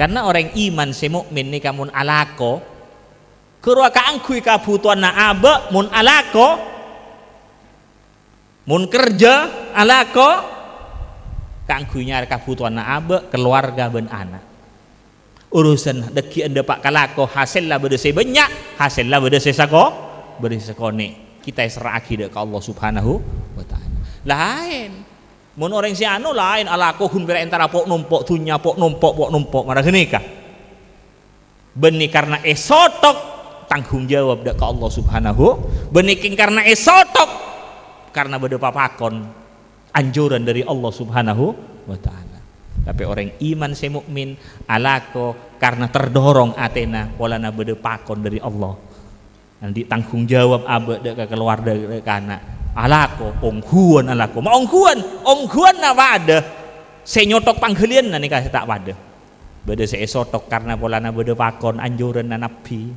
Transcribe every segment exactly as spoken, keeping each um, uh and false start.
Karna orèng iman sè mukmin nèka mon alako, ghâruwa kaangghuy kabhutowanna abâ', mon alako, mon kerja alako, kaangghuy nyarè kabhutowanna abâ', kalowarga bân ana'. Urusan dhâggi' endâ' pa' kalako, hasèlla bâdâ sè bânnya', hasèlla bâdâ sè sako-, bâdâ sè sakonè'. Kita èserra'aghi dâ' ka Allah Subhanahu wa Ta'ala. Laèn. Mon orèng sè ano laèn alako ghun pèra' èntara po'-nompo' dhunnya, po'-nompo', po'-nompo', mara ghânèka. Bânnè karna èsothok tanggung jawab dâ' ka Allah Subhanahu, bânnè kèng karna èsothok karna bâdâ papakon anjuran dâri Allah Subhanahu wa Ta'ala. Tapè orèng iman sè mukmin alako karna terdorong atèna polana bâdâ pakon dâri Allah. Andi' tanggung jawab abâ' dâ' ka kalowarga, dâ' ka ana'. Alako, ongghuwân alako. Ma' ongghuwân, ongghuwânna padâ. Sè nyothok pangghâliyânna nèka sè ta' padâ. Bâdâ sè èsothok karna polana bâdâ pakon anjuranna Nabbhi.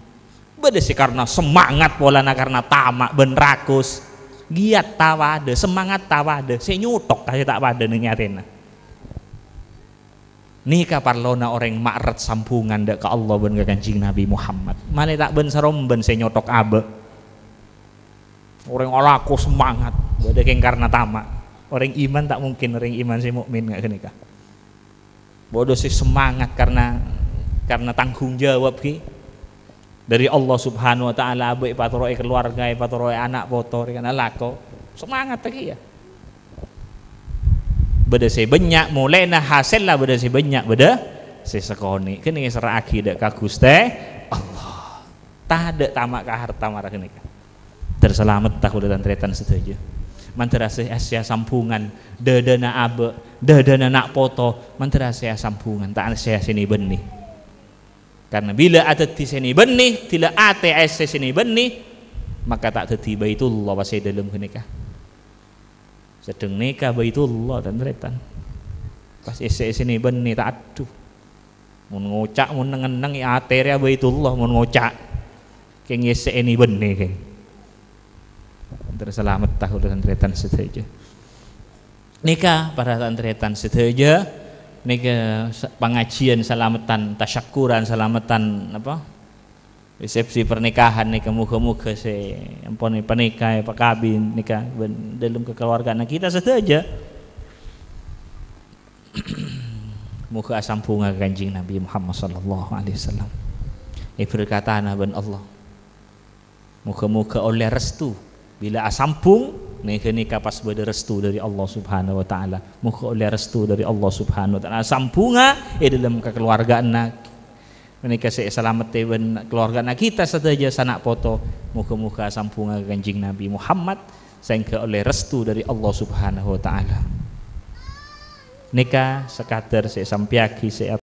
Bâdâ sè karna semangat polana karna tama' bân rakus. Giyât ta' padâ, semangat ta' padâ. Sè nyothok sè ta' padâ neng è atèna. Nèka parlona orèng ma'rèt sambhungan dâ' ka Allah bân ka Kanjeng Nabi Muhammad. Malè ta' bân-sarombân sè nyothok abâ'. Orèng alako semangat, bâdâ kèng karna tama'. Orèng iman ta' mungkin, orèng iman sè mukmin nga' ghânèka. Bâdâ sè semangat karna, karna tanggung jawab ghi. Dâri Allah Subhanahu wa Ta'ala, abâ' èpatoro'è kalowarga, èpatoro'è ana' poto, rèkan alako. Semangat lagi ya. Bâdâ sè bânnya', molèna hasèlla bâdâ sè bânnya', bâdâ sè sakonè'. Kènè' èserra'aghi dâ' ka Ghustè Allah. Tadâ' tama' ka harta mara ghânèka. Ter-, salametta kaulâ tan-tarètan sadhâjâ. Mandhâr sè, sè asambhungan, dâdâna abâ', dâdâna na' poto, mandhâr sè asambhungan, ta' sè sè nè-bânnè. Karna bilâ adhâddhi sè nè-bânnè, bilâ atè essè sè nè-bânnè, maka ta' dhâddhi Baitullah pas è dâlem ghânèka. Sedheng nèka Baitullah, tan-tarètan. Pas essè sè nè-bânnè ta' adhu. Mon ngoca', mon neng-enneng, ya atè rèya Baitullah, mon ngoca'. Kèng essè nè-bânnè, kèng. Terros salametta kaulâ tan-tarètan sadhâjâ. Nèka, para tan-tarètan sadhâjâ, nèka sa-, pangajiyân salameddhân, tasyakkuran salameddhân, apa, resepsi pernikahan nèka, moghâ-moghâ sè ampon panèka èpakabin nèka bân dâlem kakalowargaanna kita sadhâjâ. Moghâ asambhunga ka Kanjeng Nabi Muhammad sallallahu alaihi wasallam. Èberkatana bân Allah. Moghâ-moghâ ollè restu. Bilâ asambhung, nèka, nèka pas bâdâ restu dâri Allah Subhanahu wa Ta'ala. Moghâ ollè restu dâri Allah Subhanahu wa Ta'ala. Asambhunga è dâlem kakalowargaanna. Nèka sè èsalamettè bân kalowargaanna kita sadhâjâ sana' poto. Moghâ-moghâ asambhunga ka Kanjeng Nabi Muhammad, saèngghâ ollè restu dâri Allah Subhanahu wa Ta'ala. Nèka sakadâr sè èsampèyaghi, sè